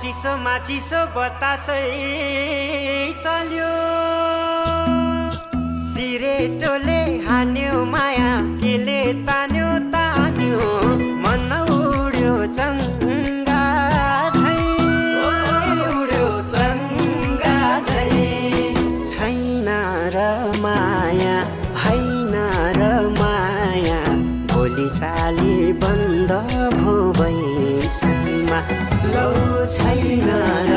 चिसोमा चिसो बतासै चल्यो सिरेटोले हान्यो माया केले तान्यो तान्यो मन उड्यो चङ्गा झै उड्यो चङ्गा झै छैन र माया होइन र माया बोली चाली बन्द भो भैसमा लौ छैन र